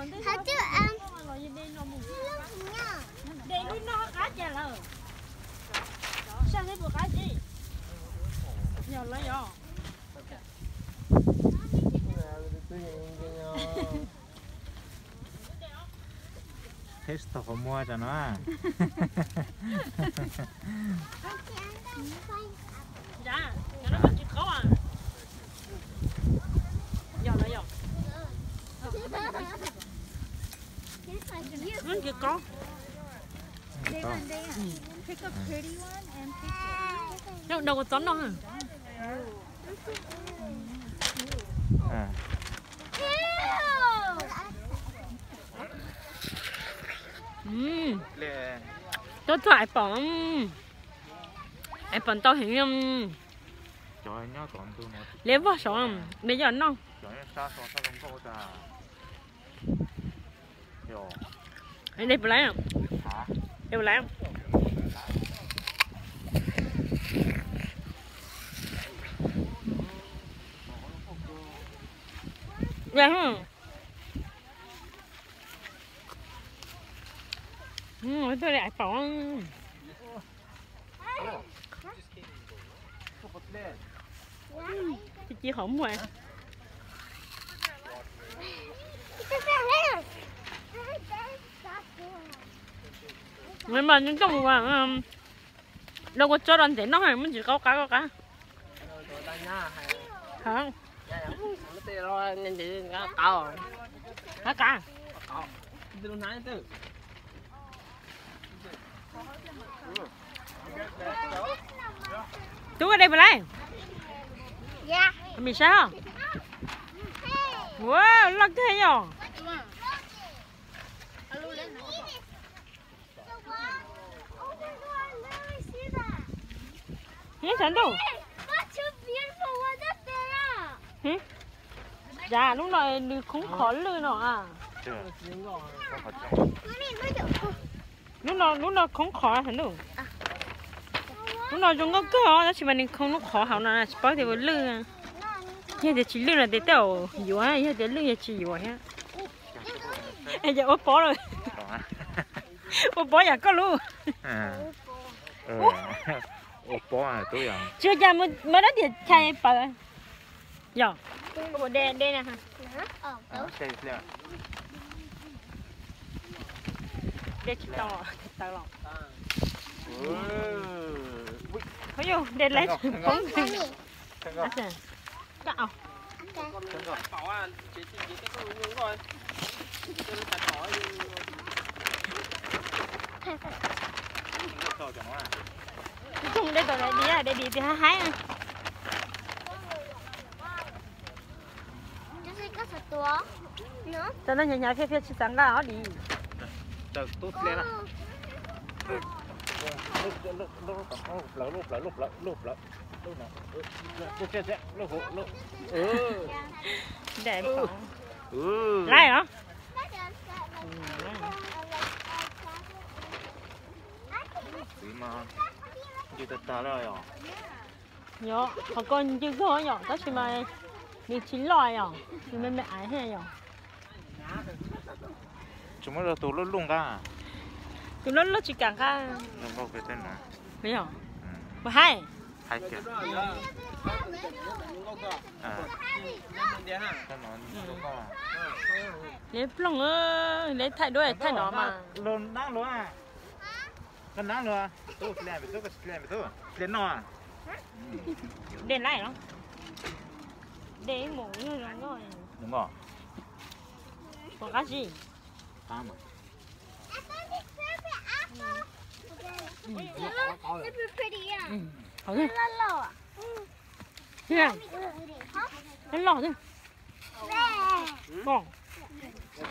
Hais twb, de lub no qab cas lawm. Saj teb puas qab tsis? Yog lawv yog. Thaij tau qhov muag tsam no. Yog lawv yog. Tsis qaub. Pick a pretty one and pick it. Nyob dau ua txob noj. Tuaj txog ais pom, ais pom ntau heev. Liab vog saud, nws yog noj. De puas laiv? De puas laiv? Tuaj li ais pom. Ci ci qhov muag. Mas nws coj mus ua, dau kua txob rau ntxeev noj, muab ntsis qaub qab qaub qab. Qab qab. Tub, de puas laiv? Mis saib os. Ua loj kawg yom. Ib tsav ntuj. Yam lub no nws khoob qhov lwj no. Lub no, lub no khoob qhov tsav ntuj. Lub no zoo nkauj kawg os, tab sis mas nws khoob lub qhov hauv no tsis paub tias puas lwj. Yog tias tsis lwj no ces tej zaum yuav, yog tias lwj yog tsis yuav thiab. Es yog ua pob lawm. Ua pob yam koj lub. Ua pob tub yog. Tsis ua cas, muab rab riam chais pawv. Yog. De, de na. De tsis tau, tawv los. Ua yus de laiv poob. Koj tug de tau laiv diav, de dim tias haib haib. Tau no hnyav hnyav phiaj phiaj tsis xav nqa ob dim. Daim pom. Laij os. Ncw tag tag lawm yom. Yog qhov ko ncw kawg yom, tab sis mas nws tsis loj yom, nws me me aiv thiab yom. Tsis muab rau tus loj loj nqa. Tus loj loj tsis kam nqa. Yog, ua haib. Haib tiag. Liab ploog, liab thaij duab thaij no mas. Los nab los. Koj nab los, tub, hle pem tub, koj hle pem tub, hle no. De laij los? De ib mus zoo nkauj. Zoo nkauj. Puas qab tsis? Qab mas. Hauv loj loj. Koj.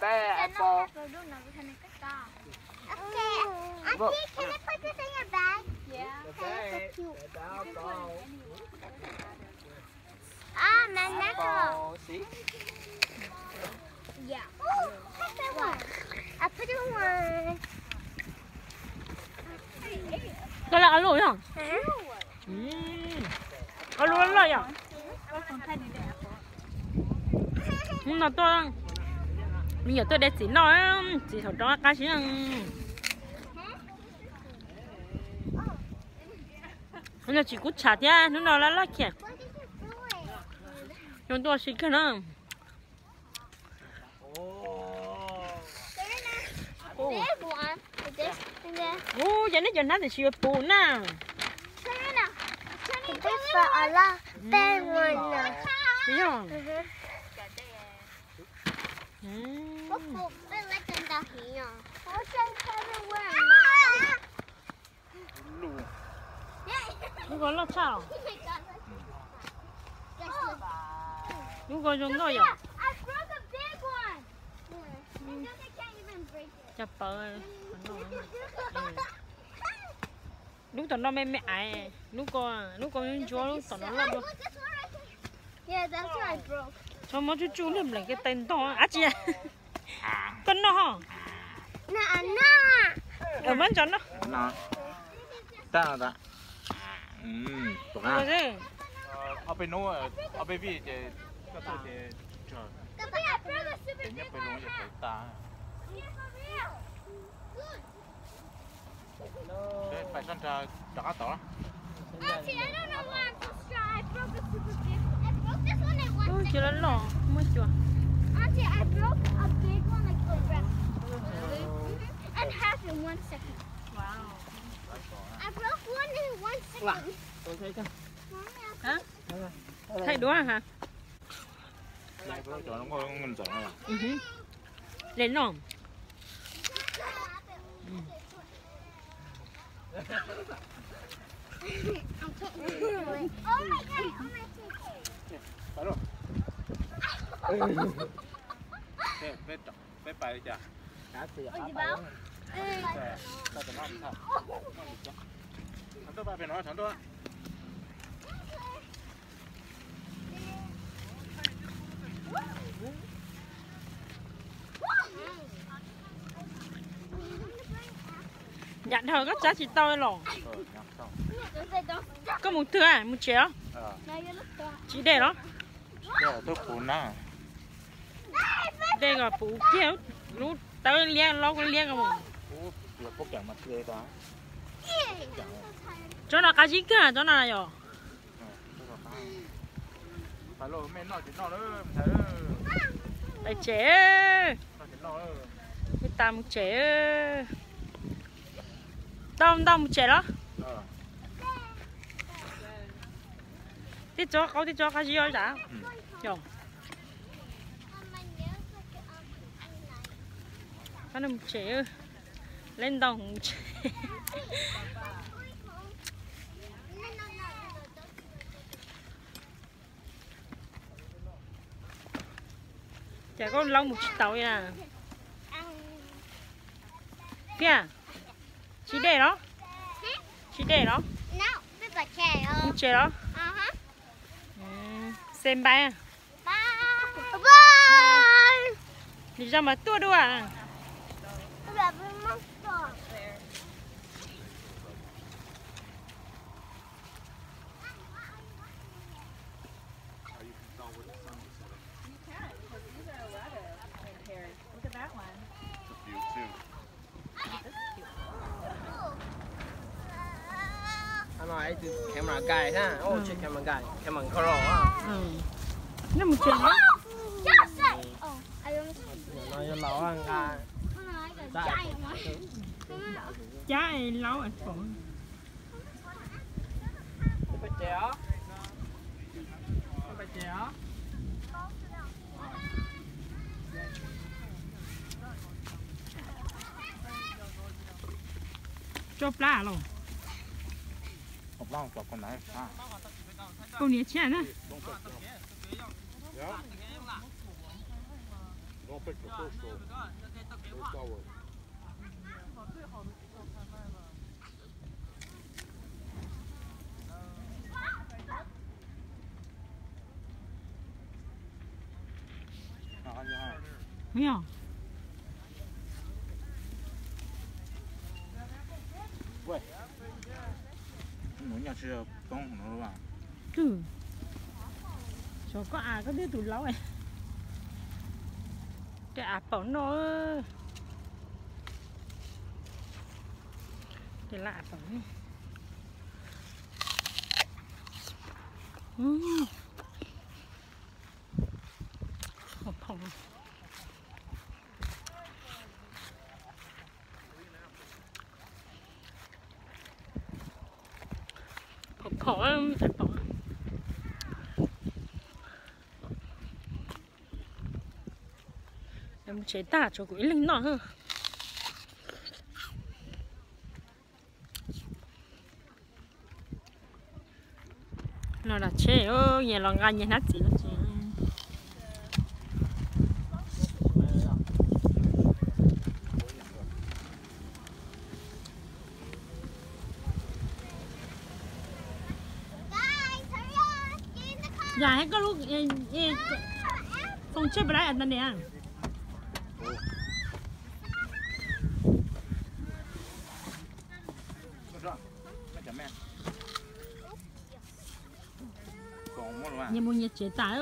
Bye, apple. Okay. Auntie, can I put this in your bag? Yeah. Okay. It's so cute. Bye, apple. Ah, my apple. See? Yeah. Ooh, take that one. I put it on. Koj laj ua luj yog? Ua luj loj yog? Hnub no tuaj Me nyuam tuaj de txiv noj, txiv thaum rau qab si. Hnub no tsis kub tshav thiab, hnub no laj laj khiam. Zoo tuaj si kawg na. Ub, yog nej cov hnab tiam sis yuav puv na. Lub ko loj tshaj. Lub ko zoo nkauj yom. Cov pawv. Lub tom no me me aiv, lub ko, lub ko ntsuab, lub tom no loj dua. Txhob muab tsuj tsuj liaj nplees kiag tais ntog dab tsi. Koj noj ho. Muab ntsos noj. Auntie, I don't know why I'm so strong. I broke a super big. I broke this one in one second. Ub, cua loj loj, muab cua. Auntie, I broke a big one like the rest. Really? Mm-hmm. And half in one second. Wow. I broke one in one second. Mommy, I broke Thaij duab hả? Ua li no. Peb pais li cas? Ua li cas? Peb pais li cas? Peb pais li cas? Peb pais li cas? Yam dhau koj tsav tsis tau los. Koj mus twg, mus tsev los? Tsis dej los? Dej los puv kiag lub tawb liab, laub liab ko mus. Tsob no qab zib kawg, tsob no yom. Pais tsev, peb tas mus tsev. Tau ntau mus tsev los? Tib tsob qaub tib tsob qab zib os. Mus tsev, leb ntau mus tsev. Cas koj laub mus tsis tau na. Thiab, tsis dej los? Tsis dej los? Mus tsev los? Say bye. Lwm zaus mas tuaj dua. Camera guy ha, oh, check camera guy, camera girl ha. Nej mus tsev. No yog laus nqa. Cab laus pom. Tso plab los. Kaus hniav tshiab na. Twb, xyov koj av koj twb tus laub. Tej av paum no, tej laj av paum no. Phom phom, mus tsev tag tshuav kuv ib leeg noj. Los lam tsheb, nyias los nqa nyias hnab txiv los tsev. Yog hais koj lub phone check pab lab tag niam. Nyias mus nyias tsev tas.